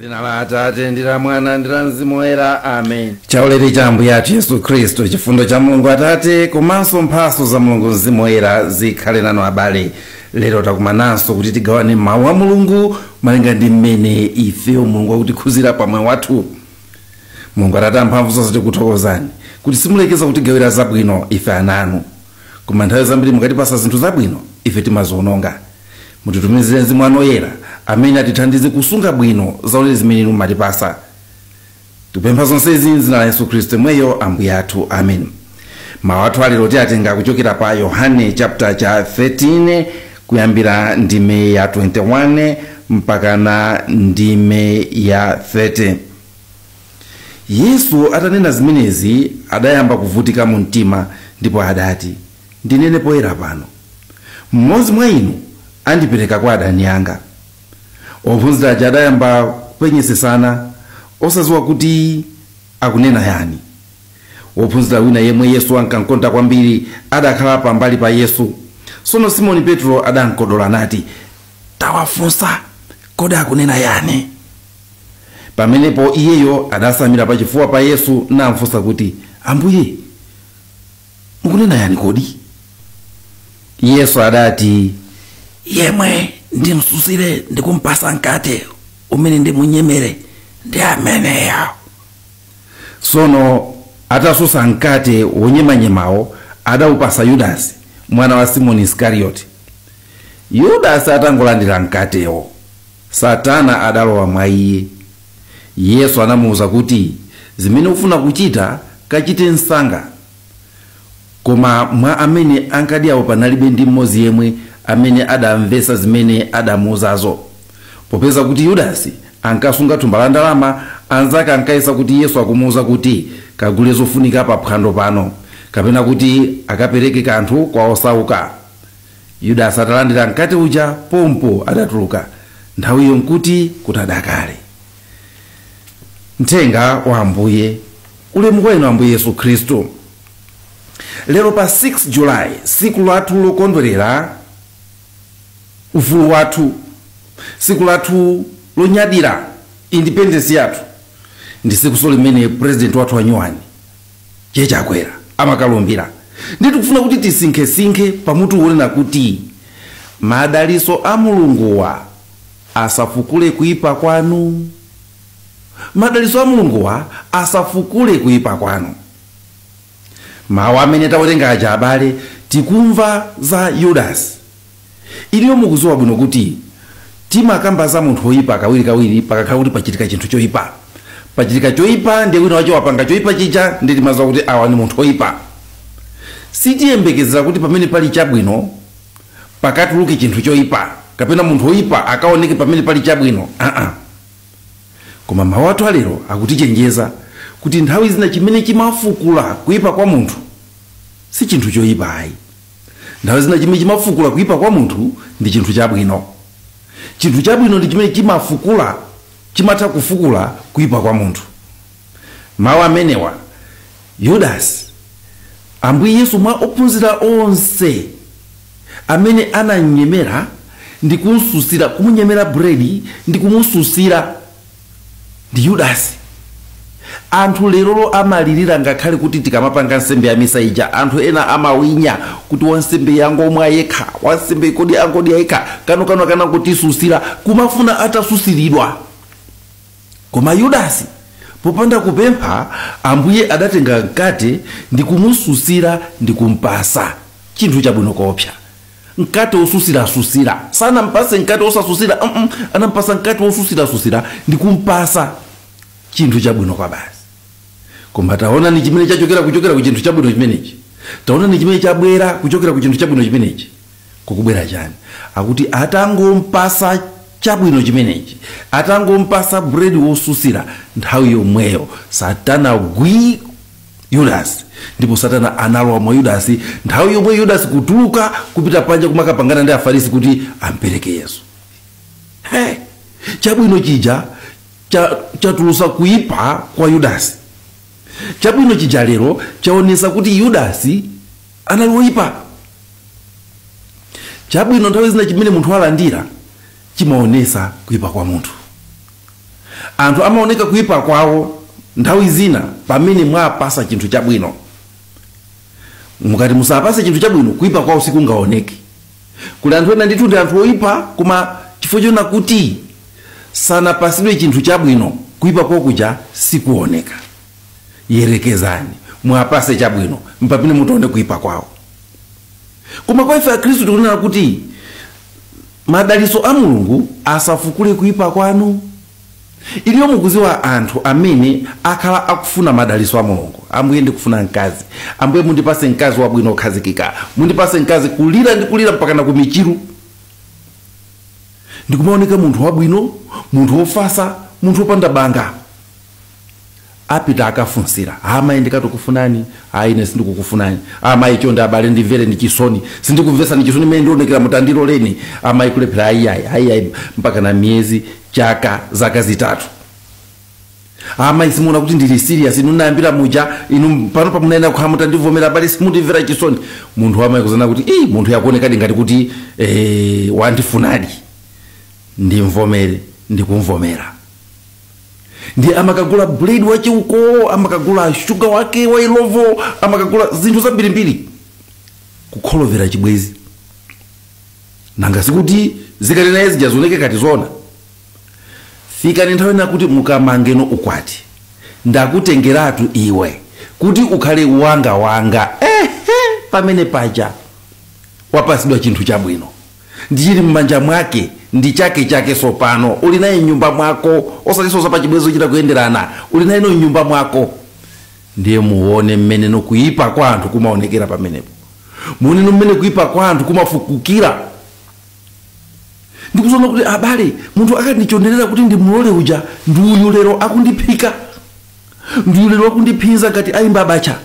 Zina la Atate ndi la Mwana ndi la Mzimu Woyera, amen. Chaulere cha Ambuye athu Yesu Khristu, chifundo cha Mulungu Atate komanso mphatso za Mulungu Mzimu Woyera zikhale nanu abale. Lero takumananso kuti tigawane mawu a Mulungu malinga ndi mmene ifeyo Mulungu akutikhuzira pamwe wathu. Mulungu Atate amphamvu zonse, tikuthokozani kuti simulekeza kutigawira zabwino ife ananu, koma nthawi zambiri mukatipasa zinthu zabwino ife timaziononga. Mutitumizire Mzimu wanu Woyera amene atithandize kusunga bwino zaulere zimene inu mumatipasa. Tikupempha zonsezi m'dzina la Yesu Khristu mweyo Ambuye athu, amen. Mawu athu alero tiatenga kuchokera pa Yohane chapter cha 13, kuyambira ndime ya 21 mpaka na ndime ya 30. Yesu atanena zimenezi adayamba kuvutika mu mtima, ndipo adati, "Ndinene poyera pano, mmodzi mwa inu andipereka kwa adani anga." Ophunzira aja adayamba kupenyesesana, osadziwa kuti akunena yani. Wophunzira wina yemwe Yesu ankankonda kwambiri adakhala pambali pa Yesu. Tsono Simoni Petro adankodola nati, "Tawafunsa, kodi akunena yani?" Pamenepo iyeyo adasamira pachifuwa pa Yesu namfunsa kuti, "Ambuye, mukunena yani kodi?" Yesu adati, "Yemwe ndimsusire ndikumpasa mkate umene ndimunyemere ndi ameneyo." Tsono atasusa mkate wonyemanyemawo adawupasa Yudasi mwana wa Simoni Isikarioti. Yudasi atangolandira mkatewo, Satana adalowa mwa iye. Yesu anamuwuza kuti, "Zimene ufuna kuchita kachite msanga." Koma mwa amene ankadyawo panalibe ndi mmodzi yemwe amene adamvetsa zimene adamuwuzazo. Popeza kuti Yudasi ankasunga thumba la ndalama, anzake ankayesa kuti Yesu akumuwuza kuti kagule zofunika pa phwando pano, kapena kuti akapereke kanthu kwa osauka. Yudasi atalandira mkate uja, pompo adatuluka. Nthawiyo nkuti kutadakale. Mthenga wa Ambuye. Ulemu kwa inu Ambuye Yesu Khristu. Lero pa 6 Julayi, siku lathu lokondwerera ufulu wathu, siku lathu lonyadira independence yathu, ndi siku limene president wathu wanyuwani Chakwera amakalumbira. Ndi tikufuna kuti tisinkhesinkhe pamutu wonena kuti madaliso a Mulunguwa asafukule kuipa kwanu. Madaliso a Mulunguwa asafukule kuipa kwanu. Mawu amene tawerenga aja abale, tikumva za Yudasi. Iliyo mukudziwa bwino kuti timakamba za munthu woyipa kawirikawiri pakakhala kuti pachitika chinthu choyipa. Pachitika choyipa ndiye wina wacho wapanga choyipa chija, ndi timadziwa kuti awa ni munthu woyipa. Sitiyembekezera kuti pamene pali chabwino pakatuluke chinthu choyipa, kapena munthu woyipa akaoneke pamene pali chabwino. Koma mawu athu alero akutichenjeza kuti nthawi zina chimene chimafukula kuyipa kwa munthu si chinthu choyipa ayi. Nthawi zina chimene chimafukula kuyipa kwa munthu ndi chinthu chabwino. Chinthu chabwino ndi chimene chimafukula, chimatha kufukula kuyipa kwa munthu. Mawu amenewa, Yudasi, Ambuye Yesu mwa ophunzira onse amene ananyemera ndi kumsusira, kumunyemera buledi ndi kumususira, ndi Yudasi. Anthu lerolo amalirira ngakhale kuti tikamapanga nsembe ya misa ija, anthu ena amawinya kuti wansembe yangomwa yekha, wansembe kodi angodya yekha, kano kana kutisusira, kumafuna atasusiridwa. Koma Yudasi, popanda kupempha, Ambuye adatenga mkate ndi kumususira ndi kumpasa chinthu chabwino koopsa, mkate wosusirasusira. Sanampase mkate wosasusira, anampasa mkate wosusirasusira ndi kumpasa chinthu chabwino kwa basi. Koma taona ni chimene chachokera kuchokera ku chinthu chabwino chimenechi. Taona ni chimene chabwera kuchokera ku chinthu chabwino chimenechi. Kukubwera chani? Akuti atangompasa chabwino chimenechi, atangompasa buledi wosusira, nthawi yomweyo Satana gwi Yudasi, ndipo Satana analowa mwa Yudasi. Nthawi yomwe Yudasi kutuluka kupita panja kumakapangana ndi Afarisi kuti ampereke Yesu. He, chabwino chija chatulusa kuipa kwa Yudasi. Chabwino chija lero chaonesa kuti Yudasi anali woyipa. Chabwino nthawi zina chimene munthu alandira chimaonesa kuipa kwa munthu. Anthu amaoneka kuyipa kwawo nthawi zina pamene mwapasa chinthu chabwino. Mukati musapase chinthu chabwino, kuyipa kwawo sikungaoneke. Kuli anthu ena ndithu ndi anthu oyipa, koma chifukwa chona kuti sanapasidwe chinthu chabwino, kuyipa kwawo kuja sikuoneka. Yerekezani mwapase chabwino mpamene mutaone kuyipa kwawo. Koma kwa ife akhristu tikunena kuti madalitso a Mulungu asafukule kuyipa kwanu. Iliyo mukuziwa anthu amene akhala akufuna madalitso a Mulungu. Ambuye ndikufuna mkazi, Ambuye mundipase mkazi wabwino okhazikika, mundipase mkazi, kulira ndi kulira mpaka na kumichiru, ndikumaoneka munthu wabwino, munthu wofasa, munthu wopanda banga. Apita akafunsira, amayi ndikatokufunani, ayi ine sindikukufunani, amayi chonde abale ndimvere ndi chisoni, sindikumvesa ndi chisoni mmene ndionekera, mutandiloleni amayi. Kulephera, ayi ayi ayi ayi, mpaka na miyezi, chaka, zaka 3. Amayi simuona kuti ndili serious? Inu nayambira muja, inu pano pamunena kukhala mutandivomera, abale simundimvera chisoni. Munthu wamayi kuzana kuti ii, munthu yakuonekadi ngati kuti wandifunadi, ndimvomere, ndikumvomera. Ndi amakagula buledi wachiuko, amakagula shuga wake wa Illovo, amakagula zinthu zambirimbiri kukholovera chibwezi. Nanga sikuti zikati naye zija zioneke kati zona. Fikani nthawi ina kuti mukamangeno ukwati, ndakutengeratu iwe kuti ukhale wanga wanga. Ehe, pamene paja wapasidwa chinthu chabwino, ndichili m'manja mwake, ndi chake chake. Sopano uli naye mnyumba mwako, osatinso pa chibwezo chita kuyenderana, uli naye no mnyumba mwako. Ndiye muone mmene no kuyipa kwa anthu kumaonekera pamenepo, muone mmene kuyipa kwa anthu kumafukukira. Ndikuzoona kuti abale, munthu akandichonderera kuti ndimulole uja, ndi uyu lero akundiphika, ndi uyu lero akundiphinza ngati ayimba abacha,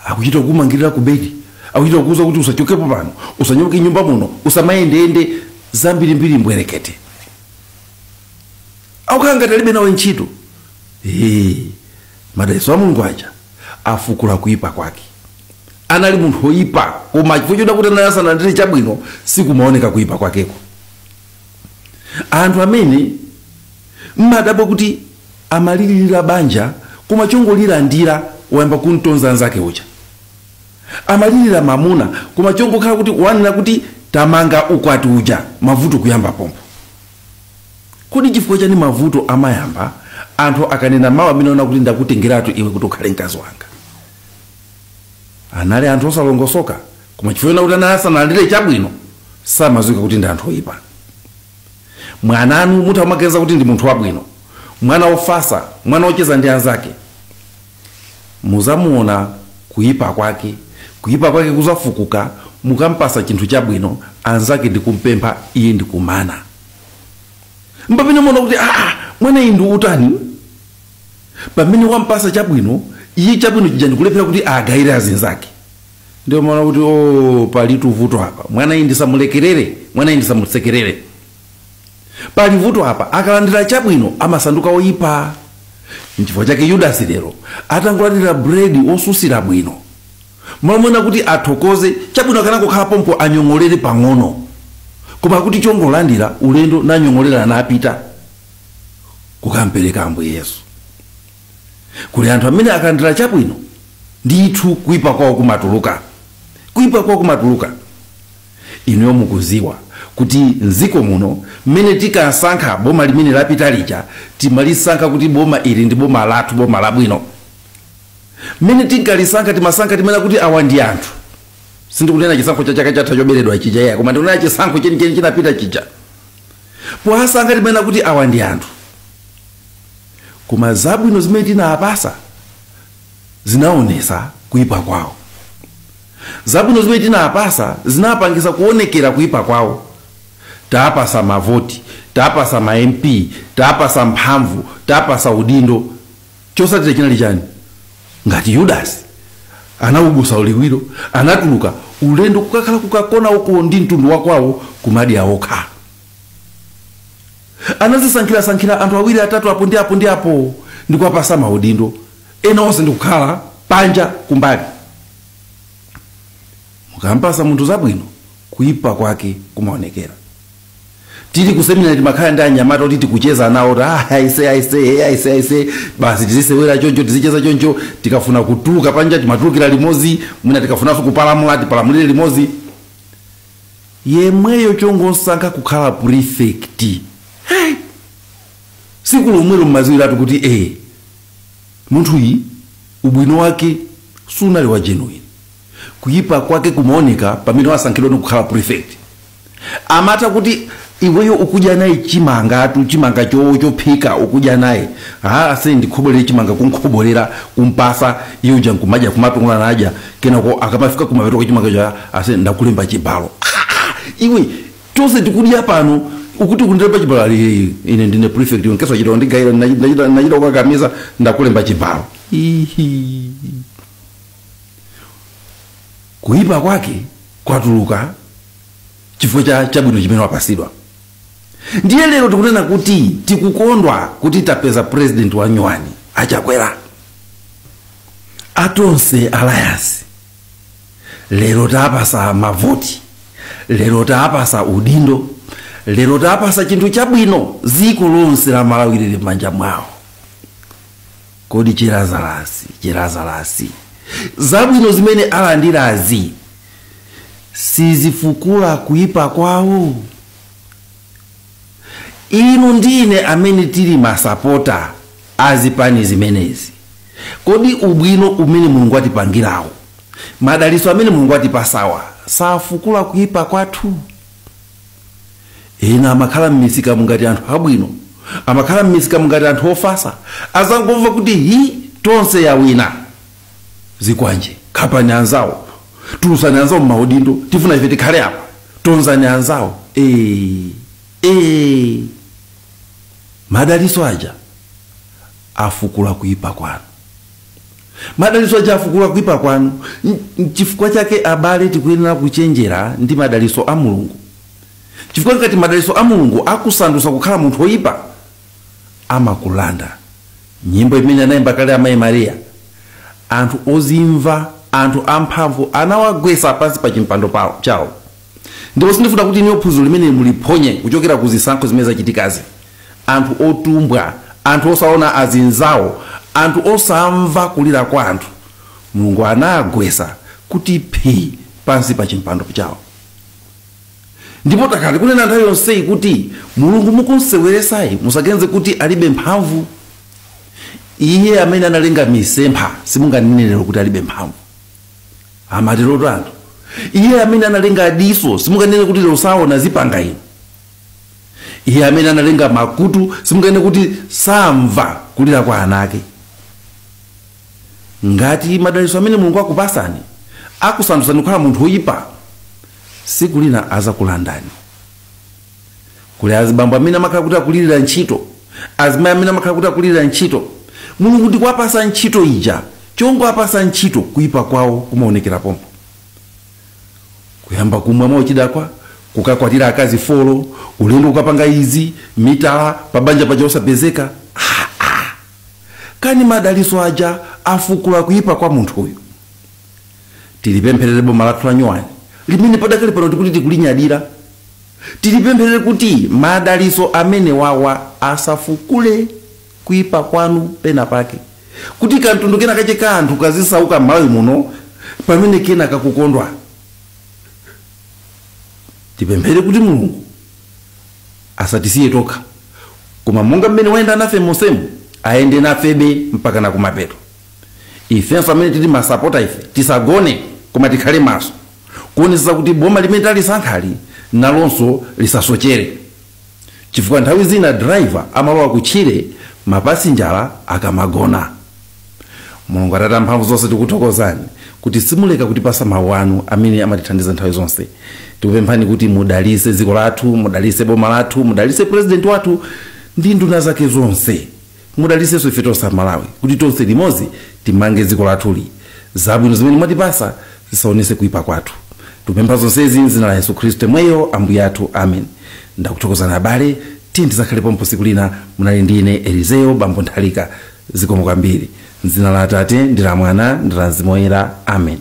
akuchita kumangirira ku bedi, akuchita kukuza kuti usachokepo pano, usanyamuke nyumba muno, usamayendeyende, zambirimbiri mbwerekete, akukhala ngati alibe nawe ntchito. Ee, madalitso a Mulungu aja afukula kuyipa kwake. Anali munthu woyipa, koma chifukwa choda kuti anali asanandire chabwino, sikumaoneka kuyipa kwakeko. Anthu amene mmadabwa kuti amalirira banja, koma chongolilandira wayamba kuntonza anzake uja. Amalirira mamuna, koma chongokhala kuti wanena kuti tamanga ukwati uja, mavuto kuyamba pompo. Kodi chifukwa chani mavuto amayamba anthu akanena mawu amene ona kuti ndakutengeratu iwe kuti ukhale mkazi wanga? Anali anthu osalongosoka, koma chifukwa kuti anali asanalandire chabwino, samadziwika kuti ndi anthu oyipa. Mwananu mutha kumaganiza kuti ndi munthu wabwino, mwana wofasa, mwana wocheza ndi anzake. Muzamuona kuyipa kwake, kuyipa kwake kuzafukuka mukampasa chinthu chabwino, anzake ndikumpempha, iye ndikumana. Mpamene muona kuti aa, mwana iyi ndi utani? Pamene wampasa chabwino, iye chabwino chija ndikulephera kuti agayire azinzake. Ndio maona kuti o, pali tuvuto apa, mwana iyi ndisamulekerere, mwana iyi ndisamutsekerere, pali vuto apa. Akalandira chabwino amasanduka oyipa. Nchifukwa chake Yudasi lero atangolandira buledi osusira bwino, momwena kuti athokoze chabwino, akanangokhala pompo anyong'olere pang'ono, koma kuti chongolandira ulendo nanyong'olera, napita kukampereka Ambuye Yesu. Kuli anthu amene akalandira chabwino ndithu kuyipa kwawo kumatuluka, kuyipa kwawo kumatuluka. Inuyo mukuziwa kuti mdziko muno mmene tikasankha boma limene lapita lija, timalisankha kuti boma ili ndi boma lathu, boma labwino. Mmene tinkalisankha, timasankha timene kuti awa ndi anthu. Sindikunena chisankho cha chaka chatha choberedwa chija ya, koma ndikunena chisankho chenicheni chinapita chija. Powasankha timene kuti awa ndi anthu, koma zabwino zimene tinapasa zinaonesa kuyipa kwawo. Zabwino zimene tinapasa zinapangisa kuonekera kuyipa kwawo. Tapasa mavoti, tapasa ma MP, tapasa mphamvu, tapasa udindo, chosatira chinali chani? Ngati Yudasi anaubusa uliwiro, anatuluka ulendo kukakhala kukakona uko ndi mtundu wakwawo kumadya okha. Anazisankhirasankhira anthu awiri, atatu, apo ndi apo ndi apo, ndikuwapasa maudindo, ena onse ndikukhala panja kumbali. Mukampasa munthu zabwino, kuyipa kwake kumaonekera. Tili ku seminari timakhala ndi anyamata kuti tikucheza nawo, aise aise aise aise, basi tizisewera choncho, tizicheza choncho. Tikafuna kutuluka panja timatulukira limodzi, mwina tikafunanso kupalamula tipalamulire limodzi. Yemweyo chongosankha kukhala prefect, hey! Siku lomwelo mmaziwiratu kuti munthuyi ubwino wake sunali wa genuine, kuyipa kwake kumaoneka pamene wasankhidwa ndi kukhala prefect. Amata kuti iweyo ukudya naye chimanga, chimanga chophika ukudya naye, ase ndikhobolere chimanga, kunkhobolera kumpasa iye uja nkumadya, kumapungula nadya, kenako akamafika kumapeto kwa chimanga cha ase ndakulemba chibalo. Iwe tonse tikudya pano ukuti kundilemba chibalo, ali ine ndine prefect nkeso chito ndigaira nachita kukakamiza ndakulemba chibalo. Ihi, kuyipa kwake kwatuluka chifukwa cha chabwino chimene wapasidwa. Ndiye lero tikunena kuti tikukondwa kuti tapeza president wa nyuwani achakwera, atonse alliance. Lero tapasa mavoti, lero tapasa udindo, lero tapasa chinthu chabwino, dziko lonse la Malawi lili m'manja mwawo. Kodi chirazalasi chirazalasi zabwino zimene alandirazi sizifukula kuyipa kwawo? Inu ndine amene tili masapota azipani zimenezi, kodi ubwino umene Mulungu atipangirawo, madaliso amene Mulungu atipasawa, safukula kuyipa kwathu? Ena amakhala m'misika mungati anthu abwino, amakhala m'misika mungati anthu ofasa, azangomva kuti hi tonse yawina, zikwanje khapani anzawo, tulusani anzawo m'maudindo, tifuna ife tikhale apa, tonzani anzawo. Madaliso aja afukula kuyipa kwanu, madaliso aja afukula kuyipa kwanu. Chifukwa chake abale tikuyenera kuchenjera ndi madaliso a Mulungu, chifukwa ngati madaliso a Mulungu akusandusa kukhala munthu woyipa, amakulanda. Nyimbo imene anayimba kale amayi Maria, anthu ozimva, anthu amphamvu anawagwesa pansi pa chimpando chawo. Ndipo sindifuna kuti niyo phunziro limene muliphonye kuchokera ku zisankho zimene zachitikazi. Anthu otumbwa, anthu osaona azinzawo, anthu osamva kulira kwa anthu, Mulungu anagwesa kuti phi pansi pa chimpando chawo. Ndipo takhala kunena nthawi yonseyi kuti Mulungu mukunseweresayi musagenze kuti alibe mphamvu. Iye amene analenga misempha simunganenere kuti alibe mphamvu, amaterotu anthu. Iye amene analenga diso simunganene kuti losaona zipanga ino. Iye amene analenga makutu simunganene kuti samva kulira kwa ana ake. Ngati madaliso amene Mulungu akupasani akusandusani kukhala munthu woyipa, siku lina azakulandani. Kuli azibambo amene amakhala kuti akulirira ntchito, azimayi amene amakhala kuti akulirira ntchito, Mulungu ndikuwapasa ntchito ija, chongoapasa ntchito, kuyipa kwawo kumaonekera pompo. Kuyamba kumwa mochidakwa, kukakwatira akazi folo, ulendo kukapanga izi, mitala, pabanja paja osapezeka. Kani madaliso aja afukula kuyipa kwa munthu uyu. Tilipempherere boma lathu la nyuwani limene padakali pano tikuti tikulinyadira, tilipempherere kuti madaliso amene wawa asafukule kuyipa kwanu pena pake, kuti kantundu kena kache kanthu kazisauka m'Malawi muno pamene kena kakukondwa. Tipemphere kuti Mulungu asatisiye tokha, koma monga mmene wayenda nafe mosemu ayende nafebe mpaka na kumapeto. Ifenso amene tili masapota ife tisagone, koma tikhale maso kuonetsa kuti boma limene talisankhali nalonso lisasochere, chifukwa nthawi zina driver amalowa kutchire mapasinjala akamagona. Mulungu Atate amphamvu zonse, tikuthokozani kuti simuleka kutipasa mawu anu amene amatithandiza nthawi zonse. Tikupemphani kuti mudalise dziko lathu, mudalise boma lathu, mudalise president wathu ndi nduna zake zonse, mudalisenso ife tonse Malawi, kuti tonse limodzi timange dziko lathuli. Zabwino zimene mwatipasa zisaonese kuyipa kwathu. Tikupempha zonsezi m'dzina la Yesu Khristu mweyo Ambuye athu, amen. Ndakuthokozani abale, tiye tizakhale pompo siku lina. Munali ndine Elizeo Bambo Nthalika. Zikomo kwambiri. M'dzina la Atate ndi la Mwana ndi la Mzimu Woyera, amen.